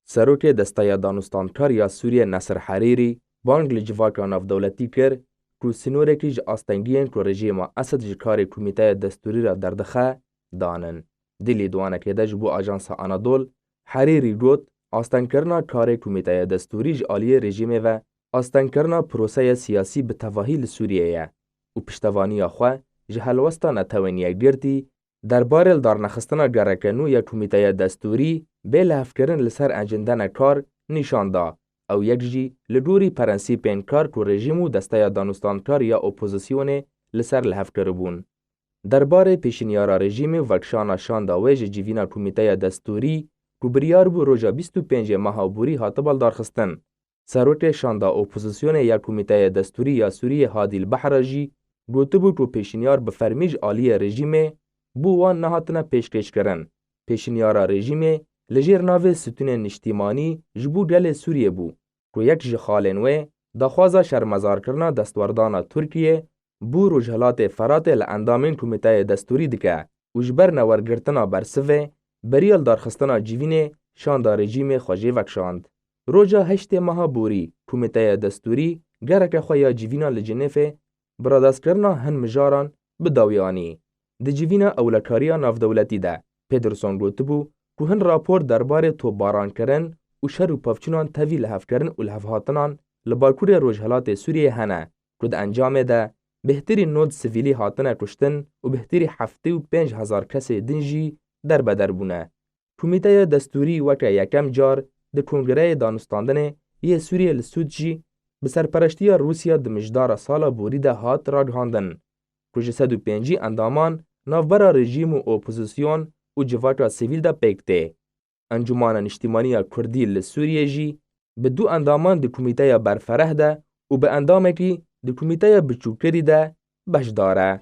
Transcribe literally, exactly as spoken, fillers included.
Serokê Desteya Danûstankar ya Sûriyê Nesir Herîrî bang li civaka navdewletî kir ku sînorekî ji astengiyên ku rejîma Esed ji karê komîteya destûrî re derdixe, danin. Di lêdowanekê de ji bo Ajansa Anadol, Herîrî got, astengkirina karê komîteya destûrî ji aliyê rejîmê ve astengkirina proseya siyasî bi tevahî li Sûriyê ye û piştevaniya xwe ji helwesta Netewên Yekgirtî derbarê lidarnexistina gereke nû ya komîteya destûrî bê lihevkirin li ser encindene kar nîşan da, ew yek jî li gorî prensîpên kar ku rejîm û desteya danûstankar ya opozisyonê li ser li hev kiribûn. Derbarê pêşinyara rejîmê û vekişana şanda wê ji civîna komîteya destûrî ku biryar bû roja bîst û pêncê meha borî hatibe lidarxistin, serokê şanda opozisyonê ya komîteya destûrî ya Sûriyê Hadî El Behra jî gotibû ku pêşinyar bi fermî ji aliyê rejîmê bo wan nehatine pêşkêşkirin. Pêşinyara rejîmê li jêr navê Stûnên Niştîmanî ji bo gelê Sûriyê bû, ku yek ji xalên wê daxwaza şermezarkirina destwerdana Tirkiyê bo Rojhilatê Feratê li endamên komîteyê destûrî dike û ji ber newergirtina bersivê, beriya lidarxistina civînê şanda rejîmê xwe jê vekişand. Roja heştê meha borî, komîteya destûrî gereke xwe ya civîna li Cinêfê bi radestkirina hin mijaran bi dawî anî. Di civîna ewlekariya navdewletî de, Pederson gotibû ku hin rapor derbarê topbarankirin û şer û pevçûnan tevî lihevkirin û lihevhatinan li bakurê rojhilatê Sûriyê hene, ku di encamê de bêhtirî nod sivîlî hatine kuştin û bêhtirî heftê û pênc hezar kesê din jî derbeder bûne. Komîteya destûrî weke yekem car di Kongreyê Danûstandinê yê Sûriyê li Sûd jî bi serpereştiya Rûsya di mijdara sala borî de hat ragihandin, ku ji sed û pêncî endaman navbera rejîm û opozîsyon û civaka sivîl de pêk tê. Encûmana Niştîmanî ya Kurdî li Sûriyê jî bi du endaman di Komîteya Berfereh de û bi endamekî di Komîteya Biçûkirî de beşdar e.